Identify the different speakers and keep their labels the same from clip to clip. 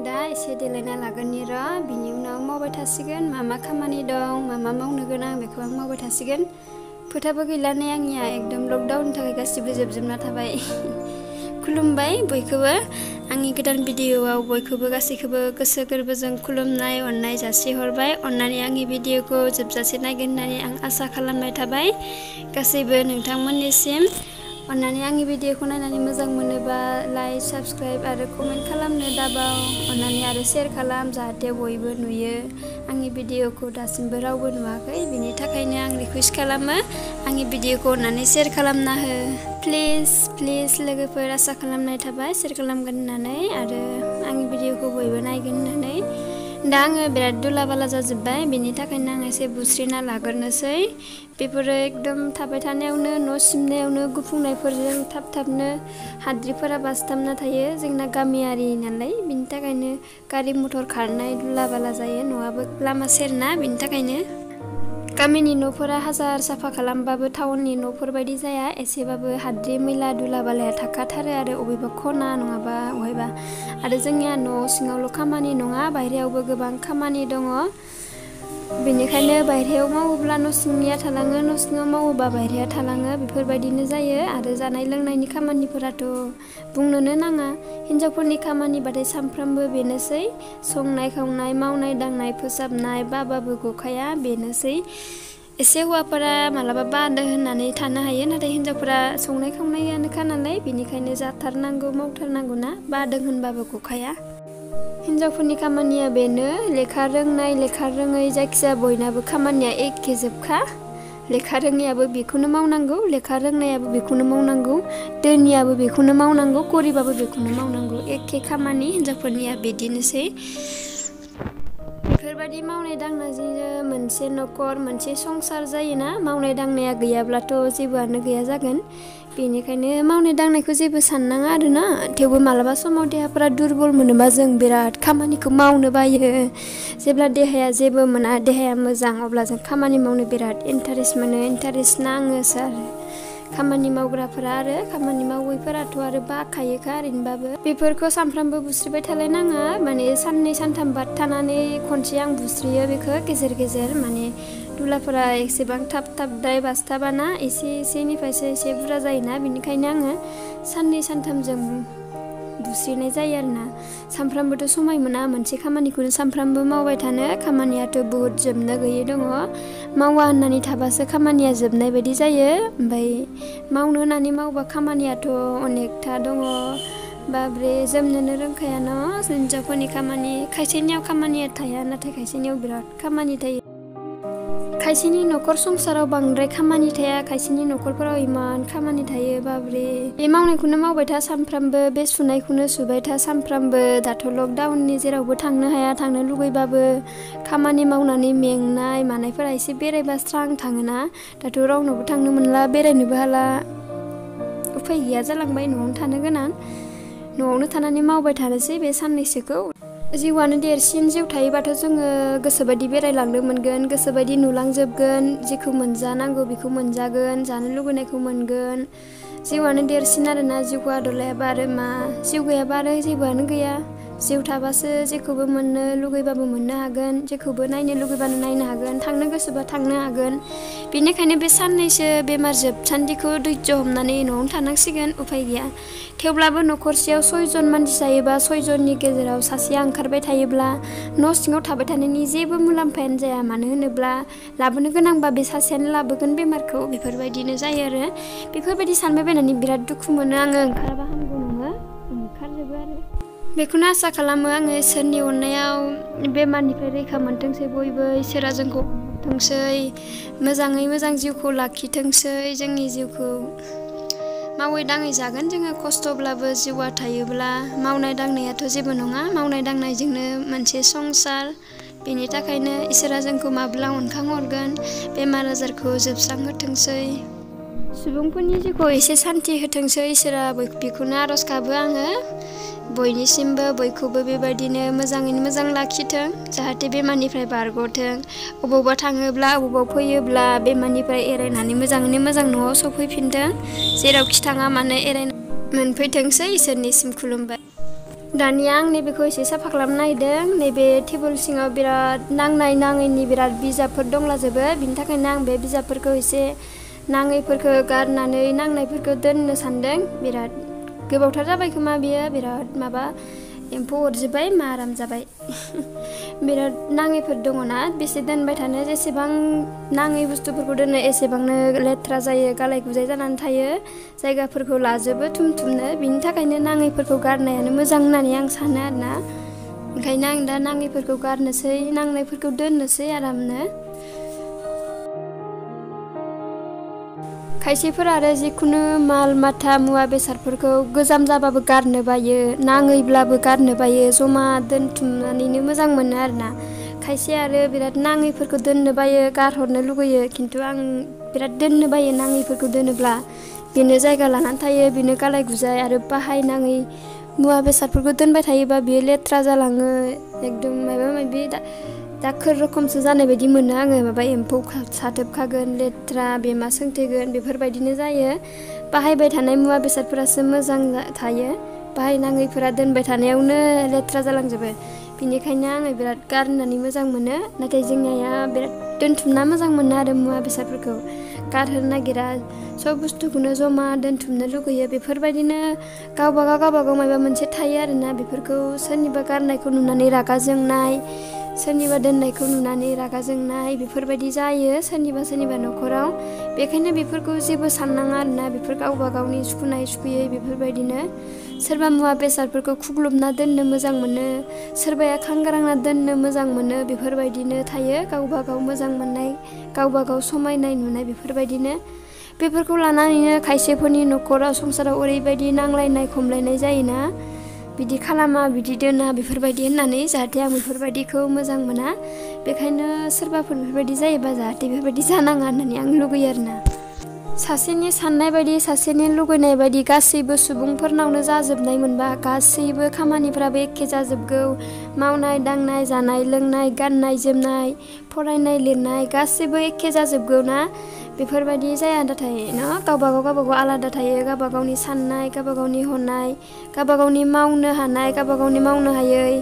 Speaker 1: दा एसे देलायना लागोननि र' बिनि उनाव मावबाय थासिगोन मा खामानि दं मा मावनो गोनां बेखौ आं मावबाय थासिगोन। फोथाबो गैलाने आंनिया एकदम लकडाउननि थाखाय गासिबो जोबजोबना थाबाय। खुलुमबाय बयखौबो आंनि गोदान भिडिअआव बयखौबो गासैखौबो गोसो गोरबोजों खुलुमनाय अननाय जासिहरबाय। अननानै आंनि भिडिअखौ जोबजासे नायगोन होननानै आं आसा खालामनाय थाबाय गासैबो नोंथांमोननिसिम। अननानै आंनि भिडिअखौ नायनानै मोजां मोनोबा लाइक साबस्क्राइब आरो कमेन्ट खालामनो दाबाव। अननानै आरो शेयार खालाम जाहाथे बयबो नुयो। आंनि भिडिअखौ दासिमबो रावबो नुवाखै बेनि थाखायनो आं रिकुवेस्ट खालामो आंनि भिडिअखौ अननानै शेयार खालामना हो प्लिज लोगोफोर आसा खालामनाय थाबाय शेयार खालामगोन होननानै आरो आंनि भिडिअखौ बयबो नायगोन होननानै। दा आङो बिराद दुला बाला जाजोब्बाय बेनि थाखायनो आं एसे बुस्रिना लाग्रोनोसै। बेफोरो एकदम थाबाय थानायावनो न' सिबनायावनो गुफुंनायफोरजों थाबनो हाद्रिफोरा बासथाबना थायो। जोंना गामियारि नालाय बिनि थाखायनो गारि मथर खारनाय दुला बाला जायो न'आबो लामा सेरना बिनि थाखायनो। गामिनि न'फोरा हाजार साफा खालामबाबो टाउननि न'फोर बायदि जाया। एसेबाबो हाद्रि मैला दुला बालाया थाखाथारो आरो अबेबा खना नङाबा अबेबा। आरो जोंनिया न' सिङावल' खामानि नङा बायहेरायावबो गोबां खामानि दङ। बेनिखायनो बायहेरायाव मावोब्ला न' सिंनिया थालाङो न' सिङाव मावोब्ला बायहेराया थालाङो बेफोरबायदिनो जायो। आरो जानाय लोंनायनि खामानिफोराथ' बुंनोनो नाङा। हिन्जावफोरनि खामानिबाथाय सानफ्रामबो बेनोसै संनाय खावनाय मावनाय दांनाय फोसाबनाय बाबाबो गखाया बेनोसै। एसे हौवाफोरा मालाबा बादो होननानै थानो हायो नाथाय हिन्जावफोरा संनाय खावनायानोखा नालाय बेनिखायनो जाथारनांगौ मावथारनांगौ ना बादों होनबाबो गखाया। हिन्जावफोरनि खामानिया बेनो लेखा रोंनाय लेखा रोङै जायखिजाया बयनाबो खामानिया एखे जोबखा। लेखा रोङैयाबो बेखौनो मावनांगौ लेखा रोंनायाबो बेखौनो मावनांगौ धोनियाबो बेखौनो मावनांगौ गरिबाबो बेखौनो मावनांगौ एखे खामानि हिन्जावफोरनिया बिदिनोसै। बेफोरबायदि मावनाय दांनायजोंनो मोनसे न'खर मोनसे संसार जायोना। मावनाय दांनाया गैयाब्लाथ' जेबोआनो गैया जागोन। बेनिखायनो मावनाय दांनायखौ जेबो साननाङा आरोना। थेवबो मालाबा समाव देहाफोरा दुरबल मोनोबा जों बिराद खामानिखौ मावनो बायो। जेब्ला देहाया जेबो मोना देहाया मोजां अब्ला जों खामानि मावनो बिराद इन्टारेस्ट मोनो इन्टारेस्ट नाङोसो आरो। खामानि मावग्राफोरा आरो खामानि मावैफोराथ' आरो बाखायोखा ओरैनोबाबो। बेफोरखौ सानफ्रामबो बुस्रिबाय थालायनाङा माने साननै सानथाम बाद थानानै खनसे आं बुस्रियो बेखौ गेजेर गेजेर माने दुलाफोरा एसेबां थाब बासथाबाना एसेनिफ्रायसो एसे बुरजा जायोना बेनिखायनो आङो साननै सानथामजों बुस्रिनाय जायो आरोना। सानफ्रामबोथ' समाय मोना मोनसे खामानिखौनो सानफ्रामबो मावबाय थानो खामानियाथ' बहुद जोबनो गैयै दङ। मावा होननानै थाबासो खामानिया जोबनाय बायदि जायो। ओमफ्राय मावनो होननानै मावबा खामानियाथ' अनेकथा दङ। बाब्रे जोबनोनो रोंखाया न' हिन्जावफोरनि खामानि। खायसेनियाव खामानिया थाया नाथाय खायसेनियाव बिराद खामानि थायो। खायसेनि न'खर संसाराव बांद्राय खामानि थाया खायसेनि न'खरफोराव इमान खामानि थायो बाब्रे। बे मावनायखौनो मावबाय था सानफ्रामबो बे सुनायखौनो सुबाय था सानफ्रामबो। दाथ' लकडाउननि जेरावबो थांनो हाया थांनो लुगैबाबो खामानि मावनानै मेंनाय मानायफोरा एसे बेरायबा स्रां थाङोना। दाथ' रावनावबो थांनो मोनला बेरायनोबो हाला उफाय गैया जालांबाय न'आवनो थानो गोनां। न'आवनो थानानै मावबाय थानोसै बे साननैसोखौ। जिउआनो देरसिन जिउ थायोबाथ' जोङो गोसोबायदि बेरायलांनो मोनगोन गोसोबायदि नुलांजोबगोन जेखौ मोनजानांगौ बेखौ मोनजागोन जानो लुगैनायखौ मोनगोन। जिउआनो देरसिन आरोना जिउखौ आदर लायाबा आरो मा जिउ गैयाबा आरो जेबोआनो गैया। जिउ थाबासो जेखौबो मोननो लुगैबाबो मोननो हागोन जेखौबो नायनो लुगैबानो नायनो हागोन थांनो गोसोबा थांनो हागोन। बेनिखायनो बे साननैसो बेमार जोबसान्दिखौ धैर्य हमनानै न'आवनो थानांसिगोन उफाय गैया। थेवब्लाबो न'खरसेयाव 6 जन मानसि जायोबा 6 जननि गेजेराव सासेया ओंखारबाय थायोब्ला न' सिङाव थाबाय थानायनि जेबो मुलाम्फायानो जाया। मानो होनोब्ला लाबोनो गोनांबा बे सासेयानो लाबोगोन बेमारखौ बेफोरबायदिनो जायो आरो। बेफोरबायदि सानबाय बायनानै बिराद दुखु मोनो आङो ओंखाराबा हामगौ नङो ओंखारजोबो आरो। बेखौनो आसा खालामो आङो इसोरनि अननायाव बेमारनिफ्राय रैखा मोनथोंसै बयबो इसोरा जोंखौ अनथोंसै मोजाङै मोजां जिउखौ लाखिथोंसै। जोंनि जिउखौ मावै दाङै जागोन जोङो खस्थ'ब्लाबो जिउआ थायोब्ला मावनाय दांनायाथ' जेबो नङा मावनाय दांनायजोंनो मोनसे संसार। बेनि थाखायनो इसोरा जोंखौ माब्ला अनखांहरगोन बेमार आजारखौ जोबस्रांहोथोंसै सुबुंफोरनि जिउखौ एसे सान्थि होथोंसै इसोरा बेखौनो आर'ज गाबो आङो। बयनिसिमबो बयखौबो बेबायदिनो मोजाङैनो मोजां लाखिथों जाहाथे बेमारनिफ्राय बारग'थों। अबावबा थाङोब्ला अबावबा फैयोब्ला बेमारनिफ्राय एरायनानै मोजाङैनो मोजां न'आव सफैफिनथों। जेरावखि थाङा मानो एरायना मोनफैथोंसै इसोरनिसिम खुलुमबाय। दानिया आं नैबेखौ एसे साफा खालामनो नागिरदों नैबे टेबोल सिङाव बिराद नांनाय नाङैनि बिराद बिजाबफोर दंलाजोबो बिनि थाखायनो आं बे बिजाबफोरखौ एसे नाङैफोरखौ गारनानै नांनायफोरखौ दोननो सानदों बिराद गोबावथार जाबाय खोमा बियो बिराद माबा एम्फौ अरजोब्बाय मा आराम जाबाय बिराद नाङैफोर दङ ना बेसे दोनबाय थानो जेसेबां नाङै बुस्थुफोरखौ दोनो एसेबांनो लेथ्रा जायो गालाय गुजाय जानानै थायो जायगाफोरखौ लाजोबो थुमथुमनो बिनि थाखायनो नाङैफोरखौ गारनायानो मोजां होननानै आं सानो आरोना ओंखायनो आं दा नाङैफोरखौ गारनोसै नांनायफोरखौ दोननोसै आरामनो खायसेफोर आरो जिखुनु माल माथा मुवा बेसादफोरखौ गोजाम जाबाबो गारनो बायो नाङैब्लाबो गारनो बायो जमा दोनथुमनानैनो मोजां मोनो आरोना खायसे आरो बिराद नाङैफोरखौ दोननो बायो गारहरनो लुगैयो खिन्थु आं बिराद दोननो बायो नाङैफोरखौ दोनोब्ला बेनो जायगा लानानै थायो बेनो गालाय गुजाय आरो बाहायनाङै मुवा बेसादफोरखौ दोनबाय थायोबा बियो लेथ्रा जालाङो एकदम माबा माबि दाखोर रोखोमसो जानाय बायदि मोनो आङो माबा एम्फौ साथोबखागोन लेथ्रा बेमा सोंथेगोन बेफोरबायदिनो जायो बाहायबाय थानाय मुवा बेसादफोरासो मोजां थायो बाहायनाङैफोरा दोनबाय थानायावनो लेथ्रा जालांजोबो बिनिखायनो आङो बिराद गारनानै मोजां मोनो नाथाय जोंनि आइया बिराद दोनथुमना मोजां मोनो आरो मुवा बेसादफोरखौ गारहोनो नागिरा सब बुस्थुखौनो जमा दोनथुमनो लुगैयो बेफोरबायदिनो गावबागाव माबा मोनसे थायो आरोना बेफोरखौ सोरनिबा गारनायखौ नुनानै रागा जोंनाय सोरनिबा दोननायखौ नुनानै रागा जोंनाय बेफोरबायदि जायो सोरनिबा न'खराव बेखायनो बेफोरखौ जेबो साननाङा आरोना बेफोर गावबा गावनि सुखुयै बेफोरबायदिनो सोरबा मुवा बेसादफोरखौ खुग्लुबना दोननो मोजां मोनो सोरबाया खांग्रांना दोननो मोजां मोनो बेफोरबायदिनो थायो गावबा गाव मोजां मोननाय गावबा गाव समायनाय नुनाय बेफोरबायदिनो बेफोरखौ लानानैनो खायसेफोरनि न'खराव संसाराव ओरैबायदि नांलायनाय खमलायनाय जायोना बिदि खालामा बिदि दोना बेफोरबायदि होननानै जाहाथे आं बेफोरबायदिखौ मोजां मोना बेखायनो सोरबाफोर बेफोरबायदि जायोबा जाहाथे बेफोरबायदि जानाङा होननानै आं लुगैयो आरोना सासेनि साननाय बायदि सासेनि लुगैनाय बायदि गासैबो सुबुंफोरनावनो जाजोबनाय मोनबा गासैबो खामानिफ्राबो एखे जाजोबगौ मावनाय दांनाय जानाय लोंनाय गाननाय जोमनाय फरायनाय लिरनाय गासैबो एखे जाजोबगौ ना बेफोरबायदि जाया नाथाय ना गावबागाव आलादा थायो गावबा गावनि साननाय गावबा गावनि हनाय गावबा गावनि मावनो हानाय गावबा गावनि मावनो हायै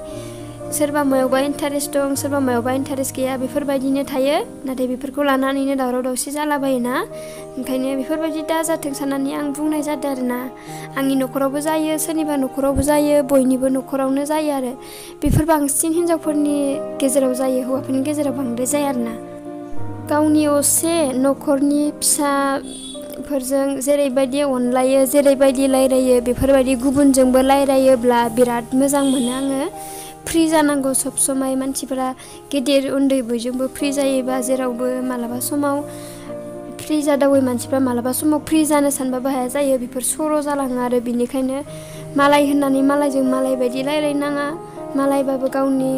Speaker 1: सोरबा मायावबा इन्टारेस्ट दं सोरबा मायावबा इन्टारेस्ट गैया बेफोरबायदिनो थायो नाथाय बेफोरखौ लानानैनो दावराव दावसि जालाबायोना ओंखायनो बेफोरबायदि दाजाथों साननानै आं बुंनाय जादों आरोना आंनि न'खरावबो जायो सोरनिबा न'खरावबो जायो बयनिबो न'खरावनो जायो आरो बेफोर बांसिन हिन्जावफोरनि गेजेराव जायो हौवाफोरनि गेजेराव बांद्राय जाया आरोना गावनि असे न'खरनि फिसाफोरजों जेरैबायदि अनलायो जेरैबायदि रायलायो बेफोरबायदि गुबुनजोंबो रायलायोब्ला बिराद मोजां मोनो आङो फ्रि जानांगौ सब समाय मानसिफोरा गेदेर उन्दै बयजोंबो फ्रि जायोबा जेरावबो मालाबा समाव फ्रि जादावै मानसिफ्रा मालाबा समाव फ्रि जानो सानबाबो हाया जायो बेफोर सर' जालाङो आरो बिनिखायनो मालाय होननानै मालायजों मालाय बायदि रायलायनाङा मालायबाबो गावनि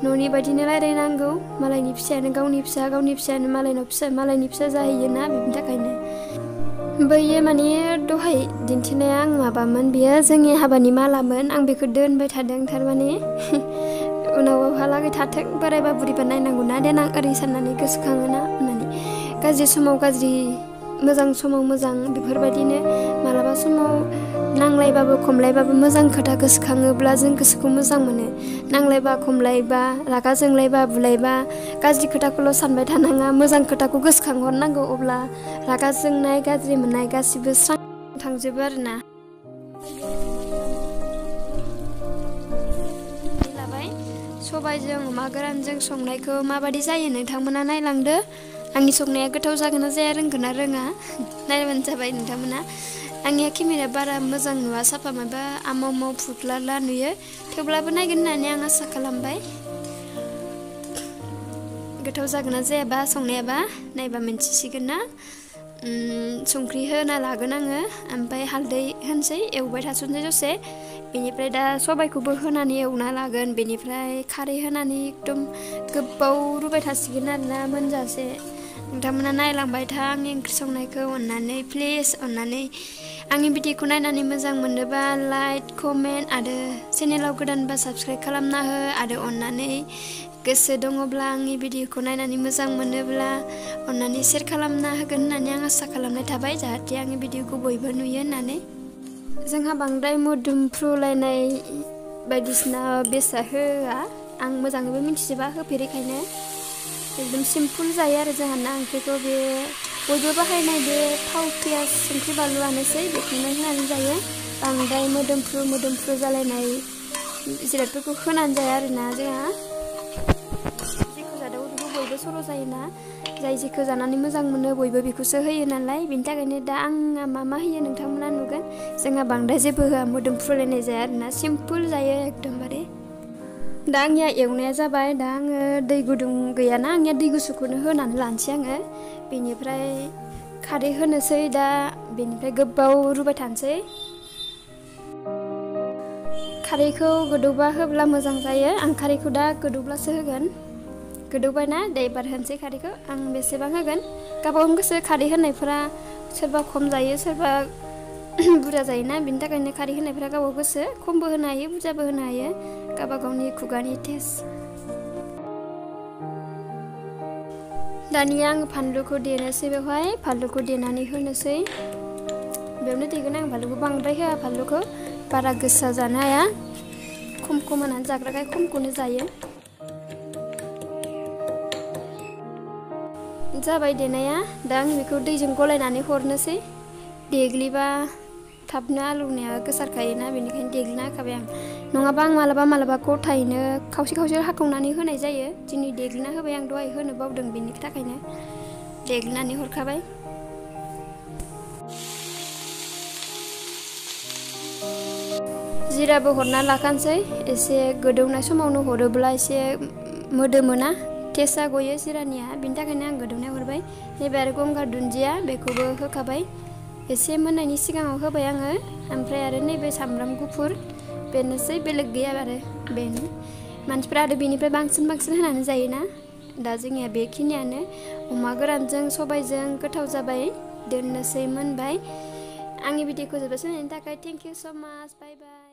Speaker 1: न'नि बायदिनो रायलायनांगौ मालायनि फिसायानो गावनि फिसा गावनि फिसायानो मालायनि फिसा जाहैयोना बेनि थाखायनो बैयो माने दहाय दिन्थिनाया आं माबामोन बियो जोंनि हाबानि मालामोन आं बेखौ दोनबाय थादों थारमाने उनावहालागै थाथों बोरायबा बुरिबा नायनांगौ ना देनां ओरै साननानै गोसोखाङोना होननानै गाज्रि समाव गाज्रि मोजां समाव मोजां बेफोरबायदिनो मालाबा समाव नांलायबाबो खमलायबाबो मोजां खोथा गोसोखाङोब्ला जों गोसोखौ मोजां मोनो नांलायबा खमलायबा रागा जोंलायबा बुलायबा गाज्रि खोथाखौल' सानबाय थानाङा मोजां खोथाखौ गोसोखांहरनांगौ अब्ला रागा जोंनाय गाज्रि मोननाय गासिबो स्रां थांजोबो आरोना सबायजों अमा गोरानजों संनायखौ माबादि जायो नोंथांमोना नायलांदो आंनि संनाया गोथाव जागोन ना जाया रोंगोन ना रोङा नायबानो जाबाय नोंथांमोना आंनिया केमेराया बारा मोजां नुवा साफा माबा आमाव फुख्लाला नुयो थेवब्लाबो नायगोन होननानै आं आसा खालामबाय गोथाव जागोन ना जायाबा संनायाबा नायबा मिन्थिसिगोन ना संख्रि होना लागोन आङो ओमफ्राय हालदै होनसै एवबाय थासनसै दसे बेनिफ्राय दा सबायखौबो होनानै एवना लागोन बेनिफ्राय खारै होनानै एकदम गोबाव रुबाय थासिगोन आरोना मोनजासे नोंथांमोना नायलांबाय था आंनि ओंख्रि संनायखौ अननानै प्लिज अननानै आंनि भिडिअखौ नायनानै मोजां मोनोबा लाइक कमेन्ट आरो चेनेलाव गोदानबा साबस्क्राइब खालामना हो आरो अननानै गोसो दङब्ला आंनि भिडिअखौ नायनानै मोजां मोनोब्ला अननानै शेयार खालामना होगोन होननानै आं आसा खालामनाय थाबाय जाहाथे आंनि भिडिअखौ बयबो नुयो होननानै जोंहा बांद्राय मोदोमफ्रुलायनाय बायदिसिना बेसाद होआ आं मोजाङैबो मिथिजोबा होफेरिखायनो एकदम सिम्पोल जायो आरो जोंहाना ओंख्रिखौ बे बयबो बाहायनाय बे थाव पियाज संख्रि बानलुआनोसै बेखौनो होनानै जायो बांद्राय मोदोमफ्रु जालायनाय जिरादफोरखौ होनानै जाया आरोना जोंहा जेखौ जादावो बेखौ बयबो सर' जायोना जाय जेखौ जानानै मोजां मोनो बयबो बेखौसो होयो नालाय बेनि थाखायनो दा आंहा मा होयो नोंथांमोना नुगोन जोंहा बांद्राय जेबो होआ मोदोमफ्रुलायनाय जाया आरोना सिम्पोल जायो एकदमबारे दा आंनिया एवनाया जाबाय दा आङो दै गुदुं गैयाना आंनिया दै गुसुखौनो होनानै लानोसै आङो बेनिफ्राय खारै होनोसै दा बेनिफ्राय गोबाव रुबाय थानोसै खारैखौ गोदौबा होब्ला मोजां जायो आं खारैखौ दा गोदौब्लासो होगोन गोदौबायना दे एबार होनोसै खारैखौ आं बेसेबां होगोन गावबागाव गोसो खारै होनायफोरा सोरबा खम जायो सोरबा बुरजा जायोना बिनि थाखायनो खारै होनायफोरा गावबागाव गोसो खमबो होनो हायो बुरजाबो होनो हायो गावबागावनि खुगानि टेस्ट दानिया आं फानलुखौ देनोसै बेवहाय फानलुखौ देनानै होनोसै बेयावनो देगोन आं फानलुखौ बांद्राय होआ फानलुखौ बारा गोसा जानो हाया खम होनानै जाग्राखाय खमखौनो जायो जाबाय देनाया दा आं बेखौ दैजों गलायनानै हरनोसै देग्लिबा थाबनो आलौनाया गोसारखायोना बेनिखायनो देग्लिना होखाबाय आं नङाबा आं मालाबा गथायैनो खावसे हाखावनानै होनाय जायो दिनै देग्लिना होबाय आं दहाय होनो बावदों बेनि थाखायनो देग्लिनानै हरखाबाय जिराबो हरना लाखानोसै एसे गोदौनाय समावनो हरोब्ला एसे मोदोमोना टेस्टआ गयो जिरानिया बिनि थाखायनो आं गोदौनाय हरबाय नैबे आरो गंगार दुन्दिया बेखौबो होखाबाय एसे मोननायनि सिगाङाव होबाय आङो ओमफ्राय आरो नैबे सामब्राम गुफुर बेनोसै बेलेग गैया आरो बेनो मानसिफ्रा आरो बेनिफ्राय बांसिन होनानै जायोना दा जोंनिया बेखिनियानो अमा गोरानजों सबायजों गोथाव जाबाय दोननोसै मोनबाय आंनि भिडिअखौ जोबजासिम नायनायनि थाखाय थेंक इउ सो माच बाय बाय